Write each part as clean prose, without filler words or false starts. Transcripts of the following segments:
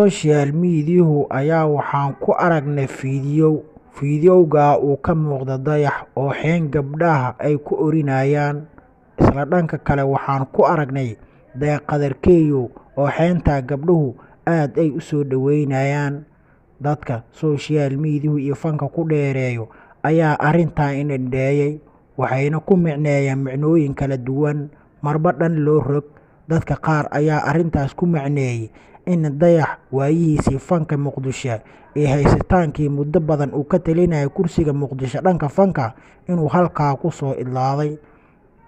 Social media-hu ayaa waxaan ku aragnay fiidiyowga uu ka muuqda Dayax oo xeen gabdhaha ay ku orinayaan. Isla dhanka kale waxaan ku aragnay Deeq Qadarkeeyo oo xeynta gabdhuhu aad ay u soo dhaweynayaan. Dadka social media-hu iyo fanka ku dheereeyo ayaa arrintan indhandheeyay, waxayna ku micneeyeen micnooyin kala duwan marba dhan loo rog. Dadka qaar ayaa arrintaas ku macneeyay in Dayax waayihiisii fanka Muqdisho ee haysataankii muddo badan uu ka talinayay kursiga Muqdisho dhanka fanka inuu halkaa ku soo idlaaday.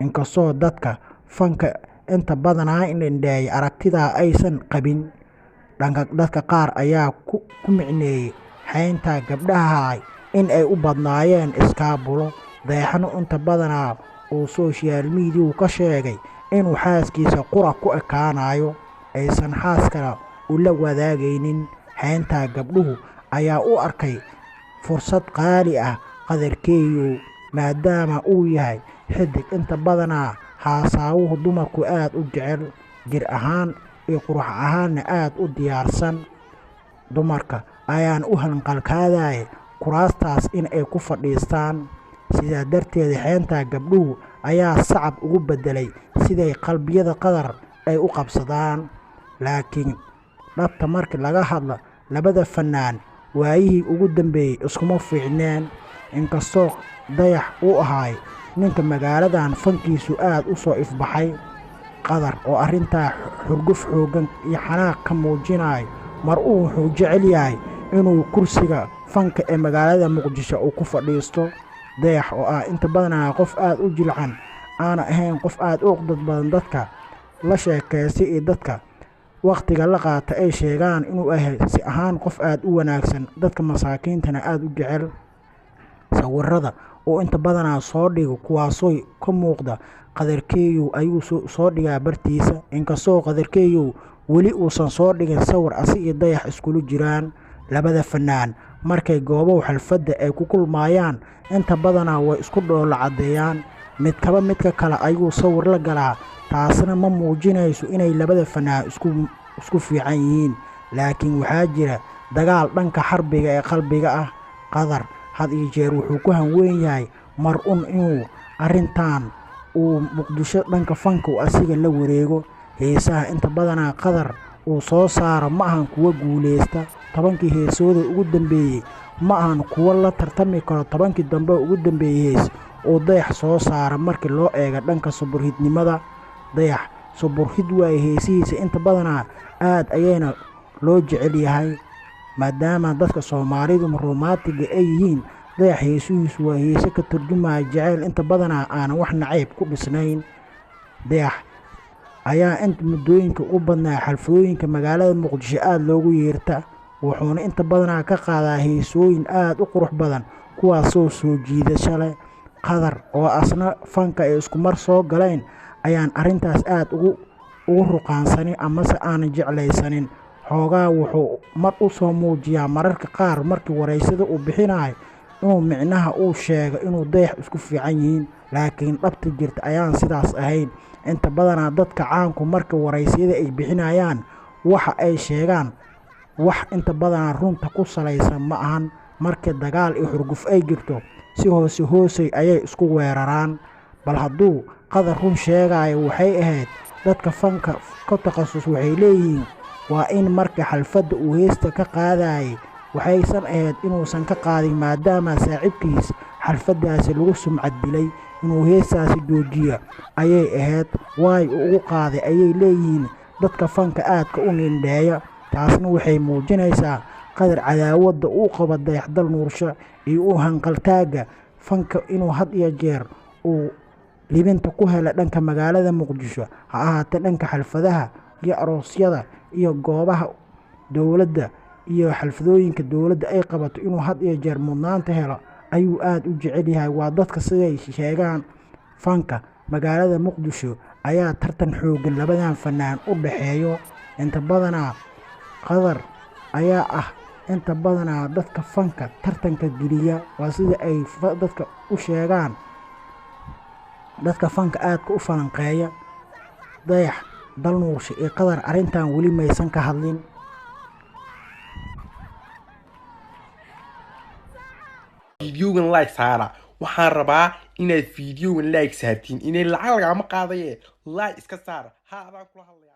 Inkastoo dadka fanka inta badanaa indhandheeyay aragtidaa aysan qabin. Dhanka dadka qaar ayaa ku micneeyay xeynta gabdhaha in ay u badnaayeen iskaabulo. Dayaxna inta badanaa uu social media-hu ka sheegay inuu xaaskiisa qura ku ekaanayo, aysan xaas kale ula wadaagaynin. Xeynta gabdhuhu ayaa u arkay fursad qaali ah Qadarkeeyo, maadaama uu yahay xidig inta badanaa haasaawuhu dumarku aad u jecel, jir ahaan iyo qurux ahaanna aad u diyaarsan. Dumarka ayaan u hanqalkaadayay kuraastaas in ay ku fadhiistaan. Sidaa darteed xeynta gabdhuhu ayaa sacab ugu beddelay siday qalbiyada Qadar ay u qabsadaan. Laakiin dhabta markii laga hadlo, labada fanaan waayihii ugu dambeeyay iskuma fiicneen. Inkastoo Dayax uu ahaay ninka magaaladan fankiisu aad u soo ifbaxay, Qadar oo arrintaa xurguf xooggan iyo xanaaq ka muujinayo, mar uu wuxuu jecel yahay inuu kursiga fanka ee magaalada Muqdisho uu ku fadhiisto. Dayax oo ah inta badanaa qof aad u jilcan, aana ahayn qof aad u uqdad badan, dadka la sheekaystay iyo dadka waqtiga la qaata ay sheegaan inuu yahay si ahaan qof aad u wanaagsan, dadka masaakiintana aad u jecel. Sawirada uu inta badanaa soo dhigo kuwaasoo ka muuqda Qadarkeeyo ayuu soo dhigaa bartiisa. Inkastoo Qadarkeeyo weli uusan soo dhigin sawir asi iyo Dayax iskula jiraan. Labada fanaan markay goobow xalfadda ay ku kulmayaan inta badanaa way isku dhoolla caddeeyaan, midkaba midka kale ayuu sawir la galaa. Taasna ma muujinayso inay labada fanaan isku fiican yihiin, laakiin waxaa jira dagaal dhanka xarbiga ee qalbiga ah. Qadar had iyo jeer wuxuu ku hanweyn yahay mar un inuu arrintan uu Muqdisho dhanka fanka uu asiga la wareego. Heesaha inta badanaa Qadar uu soo saaro ma ahan kuwo guuleysta. 10kii heesooda ugu dambeeyey ma ahan kuwo la tartami karo 10kii dambe ugu dambeeyey hees uu Dayax soo saaro markii loo eego dhanka suburhidnimada. Dayax suburhid waaye heesihiisa inta badanaa aad ayayna loo jecel yahay, maadaama dadka Soomaalidu romantiga ay yihiin. Dayax heesihiisu waa heese ka turjumaya jacayl inta badanaa aanan wax nacayb ku dhisnayn. Dayax ayaa inta muddooyinka u badnaa xalfadooyinka magaalada Muqdisho aad loogu yeerta, wuxuuna inta badanaa ka qaadaa heesooyin aad u qurux badan kuwaasoo soo jiidasho leh. Qadar oo asna fanka ay isku mar soo galeen ayaan arrintaas aad ugu ruqaansanin amase aanan jeclaysanin. Xoogaa wuxuu mar u soo muujiyaa mararka qaar markii wareysada uu bixinayo inuu micnaha uu sheego inuu Dayax isku fiican yihiin, laakiin dhabta jirta ayaan sidaas ahayn. Inta badanaa dadka caanku marka wareysiyada ay bixinayaan waxa ay sheegaan wax inta badanaa runta ku salaysan ma ahan. Markii dagaal iyo xurguf ay jirto si hoose hoosay ayay isku weeraraan. Bal hadduu Qadar run sheegayo waxay ahayd dadka fanka ka takhasus waxay leeyihiin waa in marka xalfadda uu heesta ka qaadayay waxaysan ahayd inuusan ka qaadin, maadaama saaxiibkiis xalfaddaasi lagu sumcad dilay. Inuu heestaasi joojiyo ayay ahayd, waay uu ugu qaaday ayay leeyihiin dadka fanka aadka u nindheeya. Taasna waxay muujinaysaa Qadar cadaawadda uu qabo Dayax Dalnuursho iyo u hanqaltaagga fanka inuu had iyo jeer uu libinta ku hela dhanka magaalada Muqdisho, ha ahaatee dhanka xalfadaha iyo aroosyada iyo goobaha dowladda iyo xalfadooyinka dowladda ay qabato inuu had iyo jeer mudnaanta helo ayuu aad u jecel yahay. Waa dadka siday sheegaan fanka magaalada Muqdisho ayaa tartan xooggan labadan fanaan u dhexeeyo. Inta badanaa Qadar ayaa ah inta badanaa dadka fanka tartanka geliya, waa sida ay dadka u sheegaan dadka fanka aadka u falanqeeya. Dayax Dalnuurshe iyo Qadar arrintan weli maysan ka hadlin. Fiidiyogan like saara. Waxaan rabaa inaad fiidiyogan like saartiin. Inay lacag lagama qaadaye, like iska saara. Ha, adaan kula hadlaya.